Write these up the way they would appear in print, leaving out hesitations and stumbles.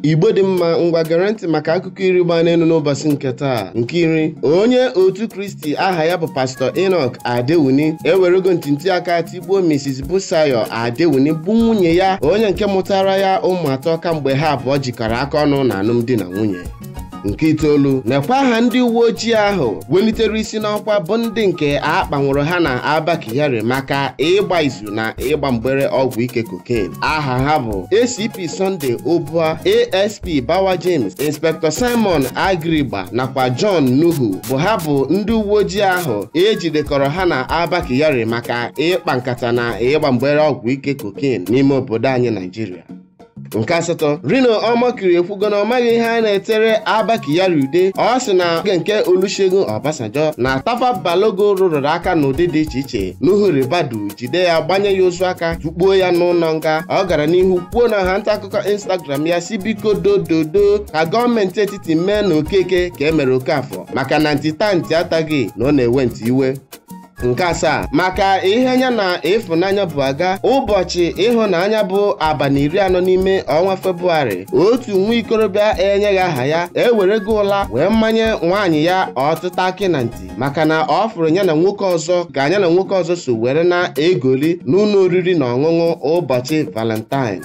Igbo dị mma, ngwa gere ntị maka akụkọ iri gba n'elu n'ụbọchị nke taa. Nke iri, onye otu Kristi aha ya bụ Pastọ Enoch Adewuni ewerego ntịntị aka tigbuo Mrs. Busayo Adewuni bụ nwunye ya, onye nke mụtara ya ụmụ atọ kamgbe ha abụọ jikọrọ aka ọnụ na alụmdi na nwunye. Nke itoolu, nekwa aha ndị uwe ojii ahụ welitere isi n'ọkwa bụ ndị nke a kpanwụrụ ha na Abba Kyari maka ịgba izu na ịgba mgbere ọgwụ ike cocaine. Aha ha bụ ACP Sunday Obua, ASP Bawa James, Inspector Simon Agrigba nakwa John Nuhu bụ ha bụ ndị uwe ojii ahụ ejidekọrọ ha na Abba Kyari maka ịkpa nkata na ịgba mgbere ọgwụ ike cocaine n'ime obodo anyị Naijiria. Nke asatọ, Rino Omokri ekwugo na ọ maghị ihe a na-etere Abba Kyari ude. Ọ sị na oge nke Olusegun Obasanjo na Tafa Balogun rụrụrụ aka n'ụdị dị iche iche, Nuhu Ribadu jide ya gbanye ya ụzụ aka tukpuo ya n'ụlọ nga. Ọ gara n'ihu kwuo na ọha nta akụkọ Instagram ya si biko dododo ka gọọmenti etiti mee na Okeke ka e mere Okafọ maka na ntịta ntị ataghị na ọ na-ewe ntị iwe. Nke asaa, maka ihe anya na ịfụnanya bụ aga, ụbọchị ịhụnanya bụ abalị 40 n'ime ọnwa Febụwarị, otu nwa ikorobịa enyeghị aha ya ewerego ụla wee mmanye nwaanyị ya ọtụtụ akị na ntị maka na ọ fụrụ ya na nwoke ọzọ ka anya na nwoke ọzọ so were na-egoli n'ụlọ oriri na ọṅụṅụ ụbọchị Valentine.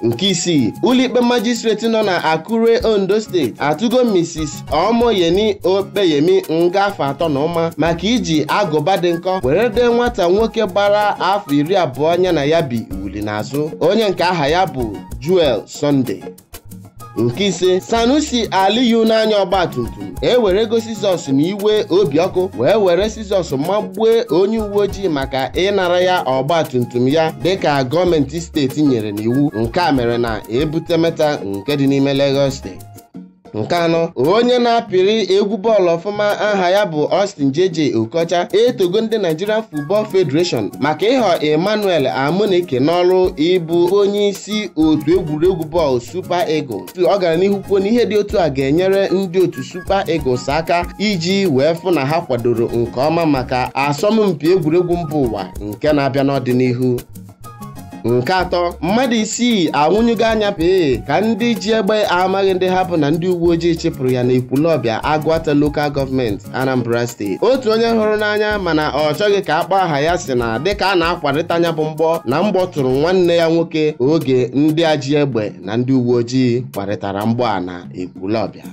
Nke isii, ụlọikpe majistreti nọ na Akure, Ondo steeti atụgo Mrs. Omoyeni Okpeyemi nga afọ 3 na ụma maka iji agụba dị nkọ were dee nwata nwoke gbara afọ 20 ya na ya bi uli n'azụ, onye nke aha ya bụ Joel Sunday. Nke ise, Sanusi Aliyu n'anya ọgbatumtum ewerego sizọs na iwe obi ọkụ wee were sizọs magbue onye uwe ojii maka ịnara ya ọgbatumtum ya dịka gọọmenti steeti nyere n'iwu. Nke a mere na ebute meta nke dị n'ime Lagos steeti. Nke anọ, onye na-apịrị egwu bọọlụ ọfụma aha ya bụ Austin JJ Okocha etogo ndị Nigerian Football Federation maka ịghọ Emmanuel Amunike n'ọrụ ịbụ onye isi otu egwuregwu bọọlụ Super Eagles. Ọ gara n'ihu kwuo na ihe dị otu a ga-enyere ndị otu Super Eagles aka iji wee fụ na ha kwadoro nke ọma maka asọmpi egwuregwu mba ụwa nke na-abịa n'ọdịnihu. Nke atọ, mmadụ isii anwụnyụgo anya pee ka ndị ji egbe amaghị ndị ha bụ na ndị uwe ojii chịpụrụ ya n'Ekwulọbịa, Agụata Local Government, Anambra Steeti. Otu onye hụrụ n'anya mana ọ chọghị ka akpọ aha ya si na dịka a na-akwarịta anya bụ mgbọ na mgbọ tụrụ nwanne ya nwoke oge ndị a ji egbe na ndị uwe ojii kwarịtara mgbọ a na Ekwulọbịa.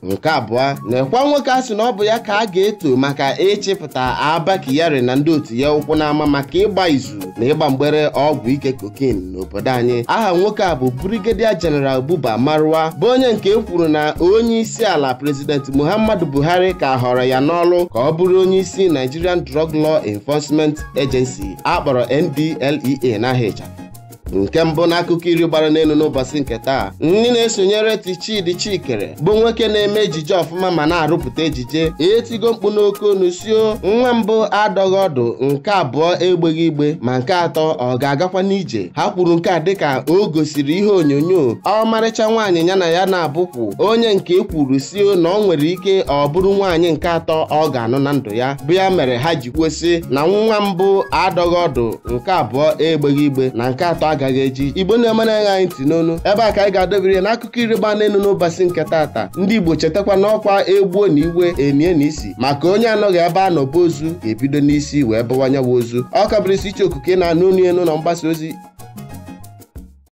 Nke abụọ, na-ekwa nwoke a sị na ọ bụ ya ka a ga-eto maka ịchịpụta Abba Kyari na ndị otu ya ụkwụ n'ama maka ịgba izu na ịgba mgbere ọgwụ ike cocaine n'obodo anyị. Aha nwoke a bụ Brigadier General Buba Marwa, bụ onye nke e kwuru na onye isi ala President Muhammadu Buhari ka họrọ ya n'ọrụ ka ọ bụrụ onye isi Nigerian Drug Law Enforcement Agency akpọrọ NDLEA n'aha ịchafụ. Nke mbụ n'akụkọ iri gbara n'elu n'ụbọchị nke taa, ndị na-esonyere Chidi Chikere bụ nwoke na-eme ejije ọfụma ma na-arụpụta ejije etigo mkpu n'oke onu sio nwa mbụ adọghị ọdụ, nke abụọ egbeghị igbe, ma nke atọ ọ ga-agakwa n'ije. Ha kwuru nke a dịka o gosiri ihe onyonyo ọmarịcha nwaanyị ya na ya na-abụkwu, onye nke ekwuru sio na ọ nwere ike ọ bụrụ nwaanyị nke atọ ọ ga-anụ na ndụ ya, bụ ya mere ha ji kwuo sị na nwa mbụ adọghị ọdụ, nke abụọ egbeghị igbe, na nke atọ agaghị eji. Igbo na-emere anyị ntị n'onu, ebe a ka anyị ga-adobere ya n'akụkọ iri gba n'elu n'ụbọchị nke taata. Ndị Igbo chetakwa n'ọkwa egbuo na iwe emie na isi, maka onye anọghị ebe a nọbụ ozu ga-ebido n'isi wee bụwanyewa ozu. Ọ kabụrụ isi iche okuke na-anụ onu elu na mgbasa ozi